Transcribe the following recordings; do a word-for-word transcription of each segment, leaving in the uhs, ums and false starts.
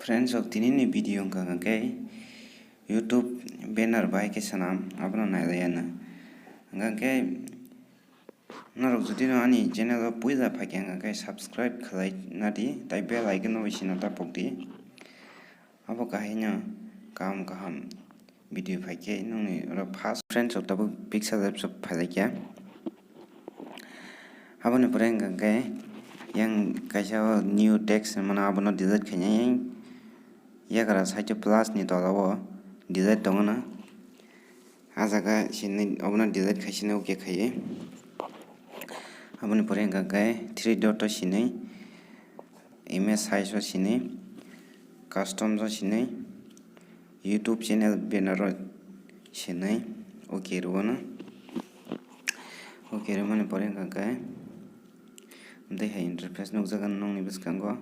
Friends rok, tini ni video wngkha hwnkhe YouTube banner bai khe swnam, abono nailaiya na. Hwnkhe norok jodi no ani channel o puila phaikha hwnkhe subscribe khlai nadi, tai bell icon no bai sino tapok di. Abo kahai no kaham kaham video phaikhe nongni oro first. Friends rok tabuk pixel apps rok phailaikha. Aboni pore hwnkha khe yang kaisa o new text hinmano abono delete khainai, yagra side o plus ni tola o delete tongo na. Ah jaga sini obono delete khai sini, okay khaiwi. Aboni pore hwnkha khe three dot o sini, image size o sini, customs o sini, YouTube channel banner o sini, okay rwo no. Okay rwmani pore hwnkha khe tei hai interface nukjago nongni bwskango.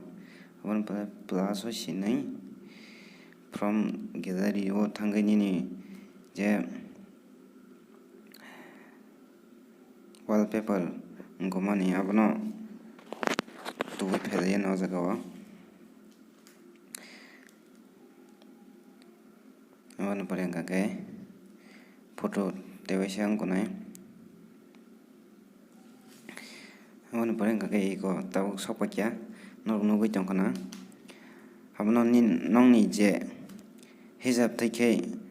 Aboni pore plus o sini from gallery o thangwi nini je wallpaper wngkukmani abono tubui phailaiya o jaga o. Aboni pore hwnkha khe photo tei waisa wngkuknai. Aboni pore hwnkha khe iko tabuk sokpakya norok nugwi tongkha na. Abono nini, nongni je hijab thai khe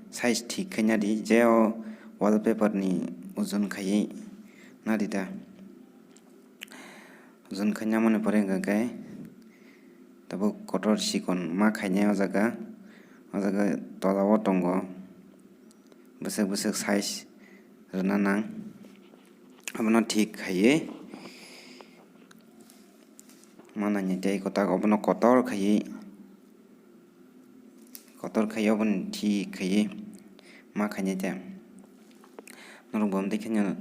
size thik khe nadi, je o wallpaper ni ojon khaiwi nadi ta. Ojon khe namani pore hwnkha khe tabuk kotor chikon ma khainai o jaga, o jaga tola o tongo bwswk bwswk size rwna nang, abono thik khaiwi ma nainai tei kwtak obono kotor khaiwi. Kotor khai obono thik khaiwi ma khainai de. Norok bo amtwi kheno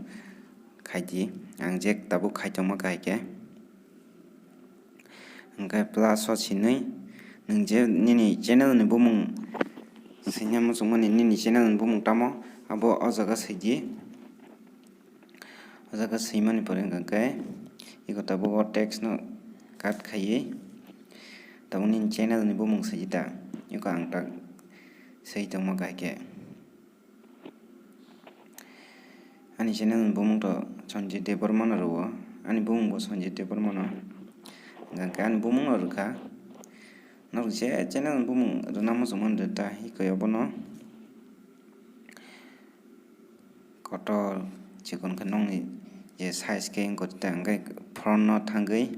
khai di, ang je tabuk khai tongma kahai khe. Hwnkhe plus o sinwi nwng je nini channel ni bumung swina muchungmani, nini channel ni bumung tamo, abo o jaga swi di. O jaga swimani pore hwnkha khe iko tabuk o text no cut khaiwi tabuk nini channel ni bumung swi ta, iko ang tak swi tongma kahai khe. Ani channel ni bumung to Sanjay Debbarma no rwo, ani bumung bo Sanjay Debbarma no, hwnkha khe ani bumung no rwkha. Norok je channel ni bumung rwna muchungmani rwta, iko abono. Kotor chikon khe nongni je size khe wngkha, tei hwnkhe front no thangwi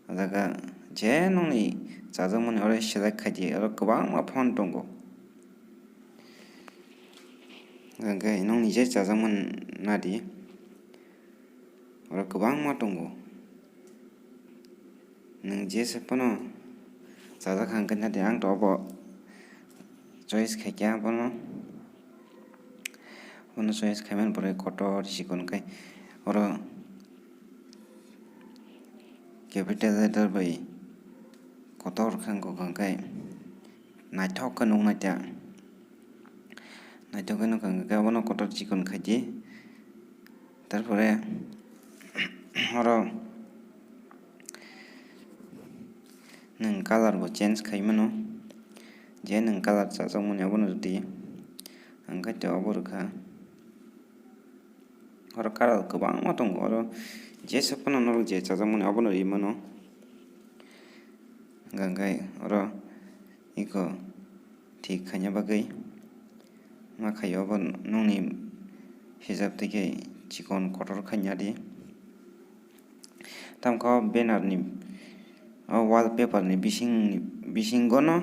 o jaga je nongni chajakmani oro select khai di, oro kwbangma font tongo. Hwnkhe nongni je chajakmani nadi, oro kwbangma tongo. Nwng jesa phano chajak hwnkhe nadi, ang to obo choice khaikha abono. Abono choice khaimani pore kotor chikon khe oro capital letter bai kotor khe wngkha, hwnkhe naithok khe nuknai ta. Naithok khe nukha hwnkhe abono kotor chikon khai di. Tarpore oro nwng colour bo change khai mano, je nwng colour chajakmani abono rwdi, ang khe to obo rwkha. Oro colour kwbangma tongo, oro jesa phano norok je chajakmani abono rwi mano. Hwnkhe oro iko thik khaina bagwi ma khaio, obo nongni hijab twi khe chikon kotor khaina di. Tamkhe o banner ni, o wallpaper ni bising, bisingo no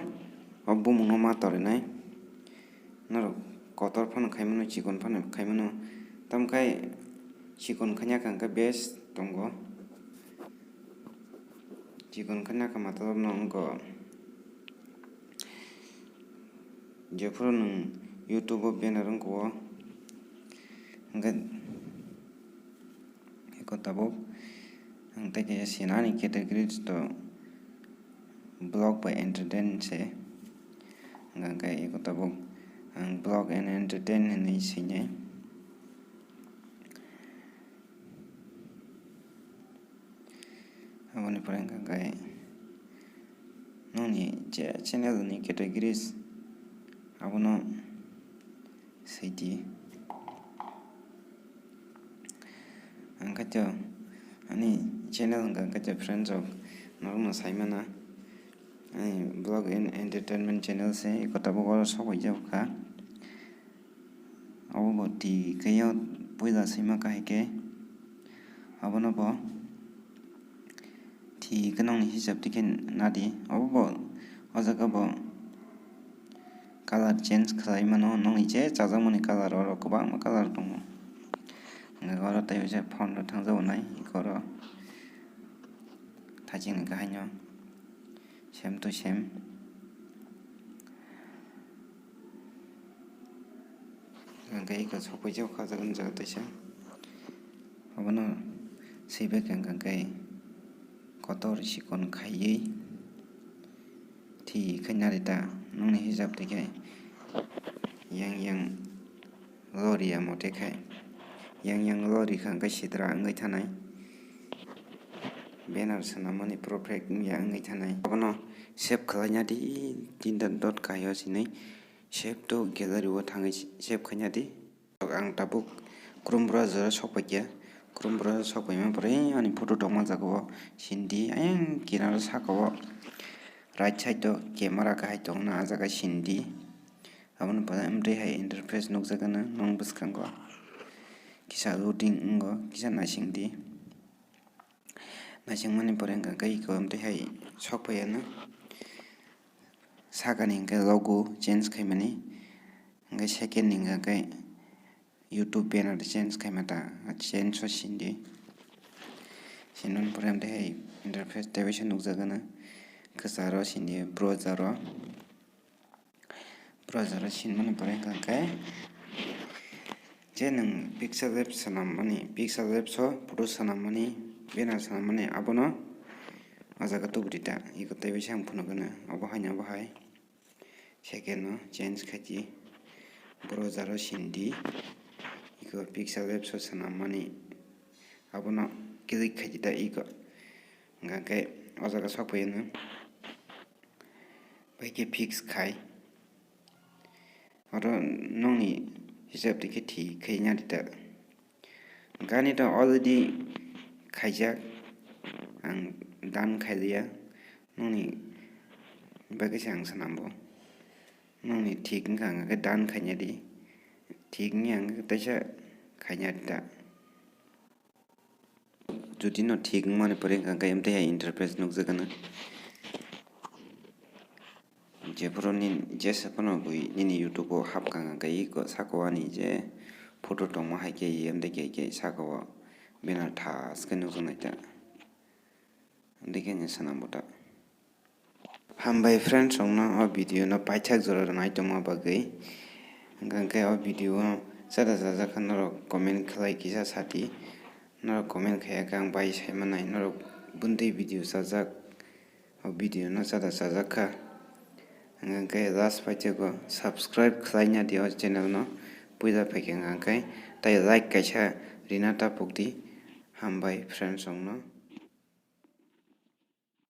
o bumung no ma torinai. Norok kotor phano khai mano, chikon phano khai mano. Tamkhe chikon khaina kha hwnkhe best tongo. Chikon khaina kha matlab no wngkha jephuru nwng YouTube o banner wngkha o, hwnkhe eko tabuk ang tei kaisa sinani category to vlog bai entertain se, hwnkhe eko tabuk ang vlog and entertain hinwi swinai. Aboni pore hwnkha khe Nongni je channel ni categories abono swi di. Ang khaito ani channel hwnkha khaito friends rok norokno saimana ani vlog and entertainment channel se eko tabuk oro sok bai jak kha. Obo bo twi khe o puila swima kahai khe abono bo thik nongni hisab dikhe nadi. Obo bo o jaga bo colour change khlai mano, nongni je chajakmani colour oro kwbangma colour tongo. Hwnkhe oro tei phone rok thangjago nai oro thachikni kahai no same to same. Hwnkhe eko sokphaijak kha o jaga kaisa. Obono swibai kha hwnkhe kotor sikon khaiwi thik khe nari ta nongni hisab dikhe yang yang lori ya mote khai yang yang lori kha hwnkhe sidra wngwi thanai. Banner swnamani perfect wngya wngwi thanai. Abono save khlaina di, tinta dot kaio sinwi save to gallery o thangwi save khaina di. Ang tabuk Chrome browser o sok paikha. Chrome browser sok paima pore ani photo tongma jaga o sindi ayang kinaro saka o right side o camera kahai tongna ah jaga sindi. Aboni pore amtwi hai interface nukjakgana nong bwskango kisa loading wngo kisa naisingdi. Naisingmani pore hwnkha khe eko amtwi hai sok phaiyano sakani hwnkhe logo change khaimani hwnkhe second ni hwnkha khe YouTube banner change khaima ta change o sindi. Sinoni pore amtwi hai interface tei waisa nukjakgana kwcharo sindi browser o. Browser o sinmani pore hwnkha khe je nwng pixel lab swnammani pixel lab so photo swnammani banner swnammani abono o jaga tubudi ta eko tei waisa ang phunukgwna obo haino obo hai second o change khaidi browser o sindi eko pixel lab so swnammani abono click khaidi ta eko hwnkha khe o jaga sok phaiya nwng. Bai khe fix khai. Oro nongni hisab dikhe thik khai nadi ta. Gani to already khaijak. Ang done khailiya. Nongni bagwi se ang swnambo. Nongni thik wngkha hwnkhe done khaina di. Thik wngya hwnkhe teisa khaina di ta. Jodi no thik wngmani pore hwnkha khe amtwi hai interface nukjakgana. Jephuru nini jesa phano bui nini YouTube o hapkha hwnkha khe eko saka o ani je photo tongma hai khe amtwi khe khe saka o banner thas khe nukjaknai ta. Amtwi khe swnambo ta. Hambai friends rokno o video no paithak jora rwnai tongma bagwi. Hwnkha khe o video o chada chajak kha norok comment khlai kisa sati. Norok comment khaiya khe ang bai sai manai norok buntwi video chajak. O video no chada chajak kha. Hwnkha khe last paithago subscribe khlaina di o channel no puila phaikha hwnkha khe tei like kaisa rina ta pokdi. Hambai friends rokno.